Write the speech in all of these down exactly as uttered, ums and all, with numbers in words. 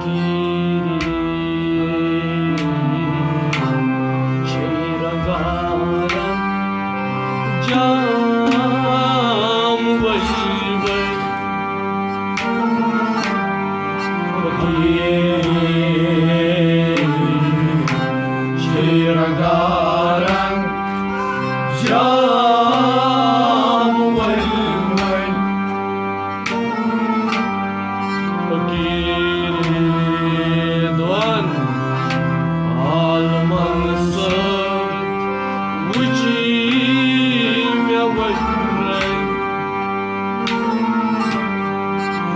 فقیٖری دۄن عالمن سۭتۍ وٕچھی مےٚ ؤلۍ۔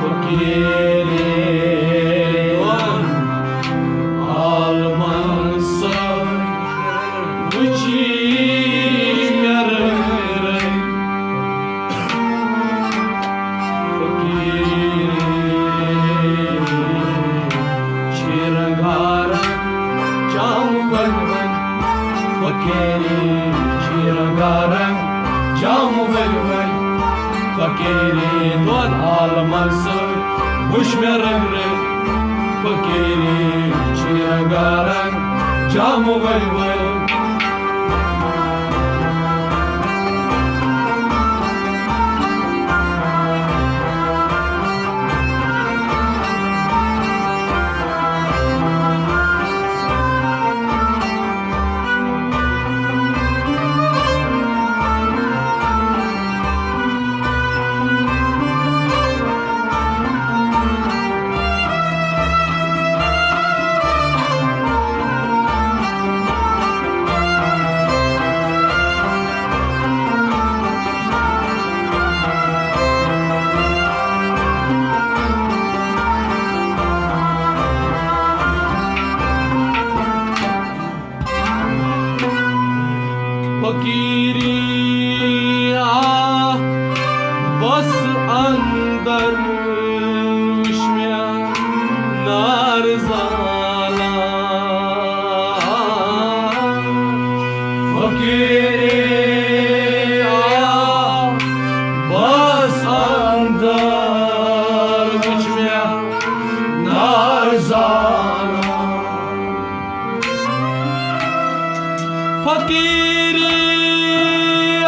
فقیٖری دۄن عالمن سۭتۍ وٕچھی مےٚ رٔنٛگۍ رٔنٛگۍ۔ فقیٖری چھِ رنگارنگ جام ؤلۍ ؤلۍ۔ فقیٖری چھِ رنگارنگ جام ؤلۍ ؤلۍ۔ فقیٖری دۄن عالمن سۭتۍ وٕچھ مےٚ رٔنٛگۍ رٔنٛگۍ۔ فقیٖری چھِ رنگارنگ جام ؤلۍ ؤلۍ۔ فقیٖری آ بس اندر وٕچھ مےٚ نار زالان۔ فقیٖری آ بس اندر وٕچھ مےٚ نار زالان۔ فقیٖری آ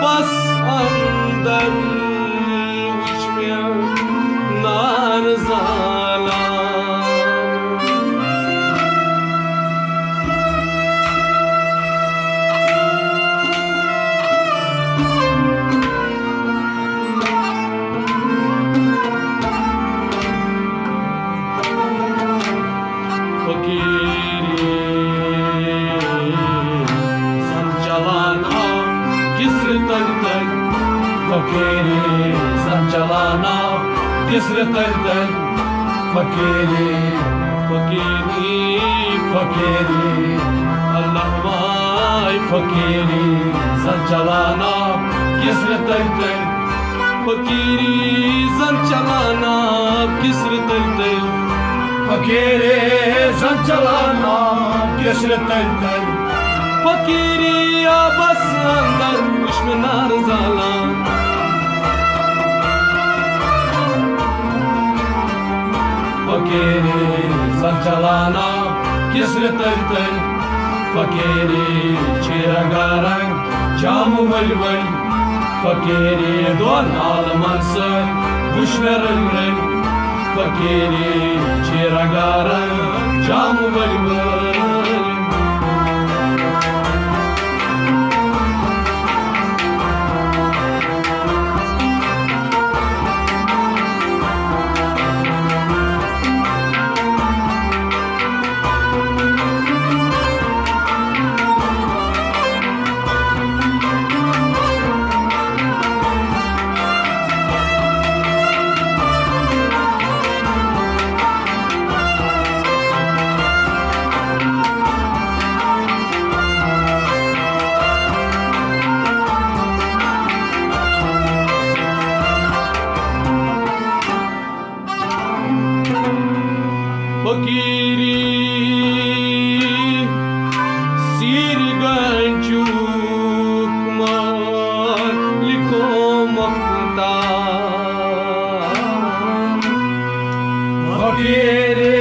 بس اندر وٕچھ مےٚ نار زالان۔ فقیٖری زن چلان آو کِسرِ تٔلۍ تٔلۍ۔ فقیٖری زن چلان آو کِسرِ تٔلۍ تٔلۍ۔ فقیٖری، فقیٖری، فقیٖری، اللہ واے فقیٖری زن چلان آو کِسرِ تٔلۍ تٔلۍ۔ فقیٖری زن چلان آو کِسرِ تٔلۍ تٔلۍ۔ فقیٖری زن چلان آو کِسرِ تٔلۍ تٔلۍ۔ فقیٖری آبس اندر وٕچھ مےٚ نار زالان۔ فقیٖری زن چلان آو کِسرِ تٔلۍ تٔلۍ۔ فقیٖری چھِ رنگارنگ جام ؤلۍ ؤلۍ۔ فقیٖری دۄن عالمن سۭتۍ وٕچھ مےٚ رٔنٛگۍ رٔنٛگۍ۔ فقیٖری چھِ رنگارنگ جام ؤلۍ ؤلۍ۔ فقیٖری سیٖر گنجُک مالِکو مۄختار۔ تیرے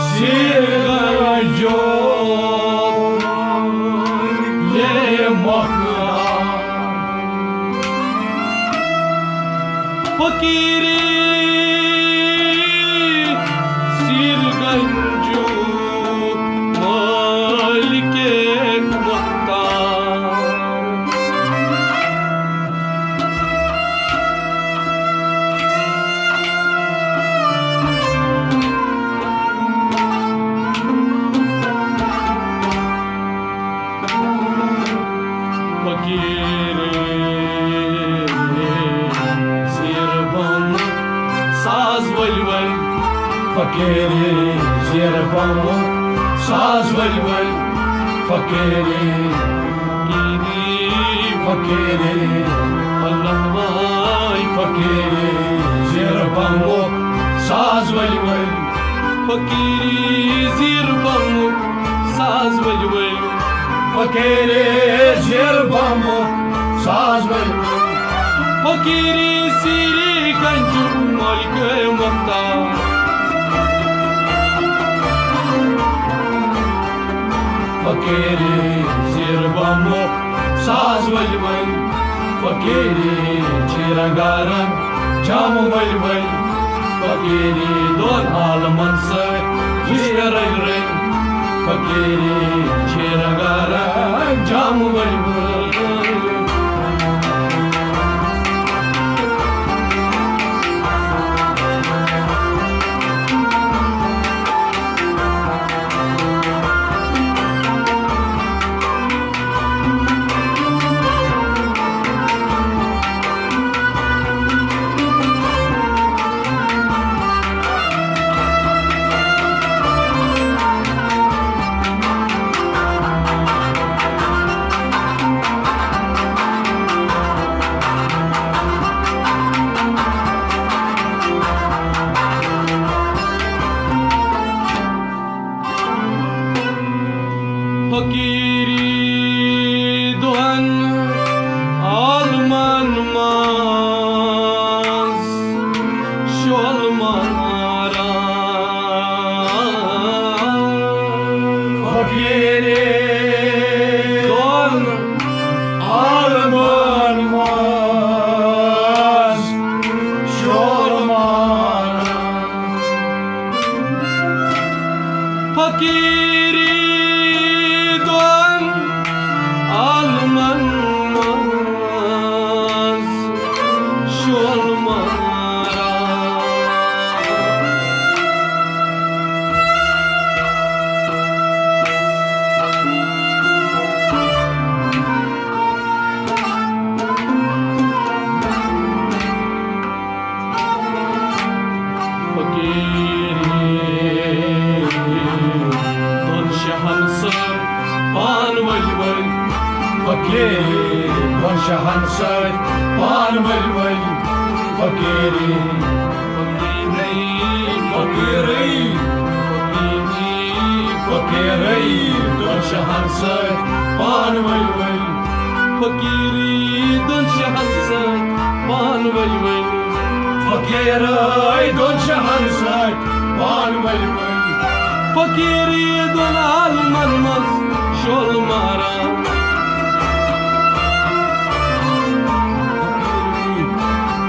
سر گنجو یہ مقدار۔ فقیری سر گنجو مالک مختار۔ فقیری زیر بم ساز ول ول۔ فقیری زیر بم ساز ول ول۔ فقیری، فقیری، فقیری، اللہ واے فقیری زیر بم ساز ول ول۔ فقیری زیر بم ساز ول ول۔ فقیری زیر بم ساز ول ول۔ فقیری سری گنج مالک مختار۔ فقیری زیر بم ساز ول ول۔ فقیری چھ رنگارنگ جام ول ول۔ فقیری دون عالمن سۭتۍ وٕچھ مےٚ رٔلۍ رٔلۍ۔ فقیری چھ رنگارنگ جام ول ول۔ فقیری دۄن عالمن منٛز شۄل ماران۔ فقیری دۄن عالمن منٛز شۄل ماران۔ فقیری دۄن عالمن منٛز شۄل ماران۔ فقیری دۄن شاہن سۭتۍ پان ؤلۍ ؤلۍ۔ فقیری دۄن شاہن سۭتۍ پان ؤلۍ ؤلۍ۔ فقیری، فقیری، فقیری، فقیری، فقیری دۄن شاہن سۭتۍ پان ؤلۍ ؤلۍ۔ فقیری دۄن شاہن سۭتۍ پان ؤلۍ ؤلۍ۔ فقیرے دۄن شاہن سۭتۍ پان ؤلۍ ؤلۍ۔ فقیری دۄن عالمن منٛز شۄل ماران۔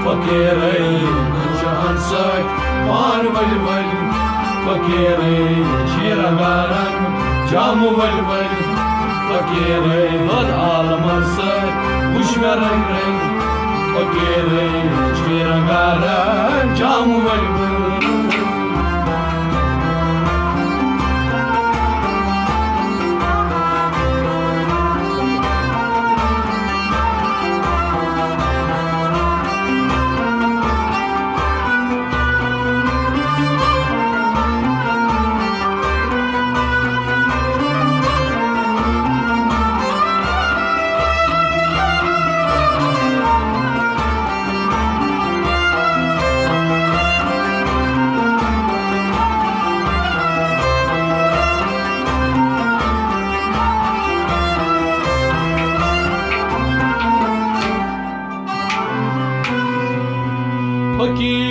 فقیرے دۄن شاہن سۭتۍ پان ؤلۍ ؤلۍ۔ فقیرے چھ رنگارنگ جام ؤلۍ ؤلۍ۔ فقیرے دۄن عالمن سۭتۍ وٕچھ مےٚ رٔلۍ رٔلۍ۔ فقیرے چھ رنگارنگ جام ؤلۍ ؤلۍ۔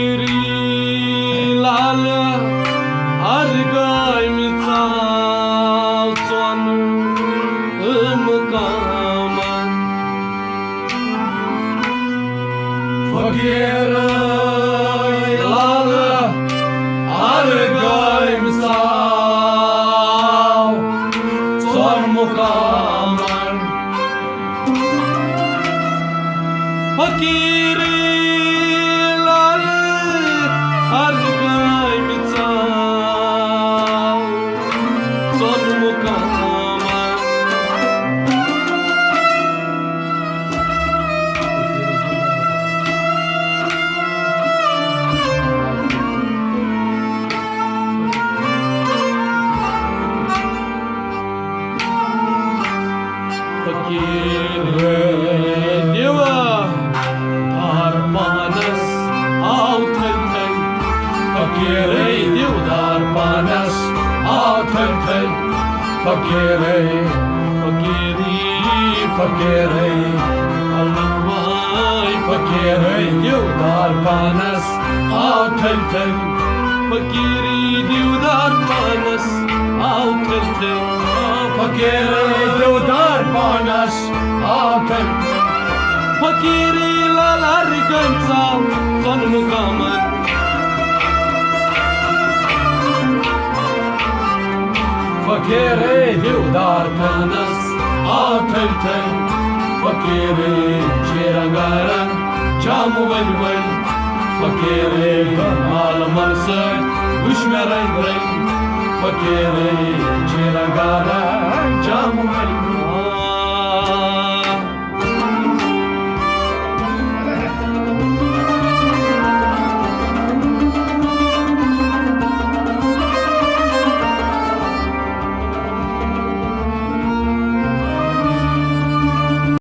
فقیٖری لالہٕ ارغامہِ ژاو ژۄن مقامن۔ فقیٖرٕے لالہٕ ارغامہِ ژاو ژۄن مقامن۔ فقیٖرٕے لالہٕ ارغامہِ ژاو ژۄن مقامن۔ فقیٖرٕے دیودار پانس آو تھٔلۍ تھٔلۍ۔ فقیٖرٕے دیودار پانس آو تھٔلۍ تھٔلۍ۔ فقیٖرٕے، فقیٖری، فقیٖرٕے، علم وٲے فقیٖرٕے دیودار پانس آو تھٔلۍ تھٔلۍ۔ فقیٖرٕے دیودار پانس آو تھٔلۍ تھٔلۍ۔ فقیٖرٕے دیودار پانس آو تھٔلۍ۔ فقیٖرٕے لالہٕ ارغامہِ ژاو ژۄن مقامن۔ فقیٖرٕے دیودار پانس آو تھٔلۍ تھٔلۍ۔ فقیٖرٕے چھِ رنگارنگ جامہٕ ؤلۍ ؤلۍ۔ فقیٖرٕے دۄن عالمن سۭتۍ وٕچھ مےٚ رنگۍ رنگۍ۔ فقیٖرٕے چھِ رنگارنگ جامہٕ ؤلۍ ؤلۍ۔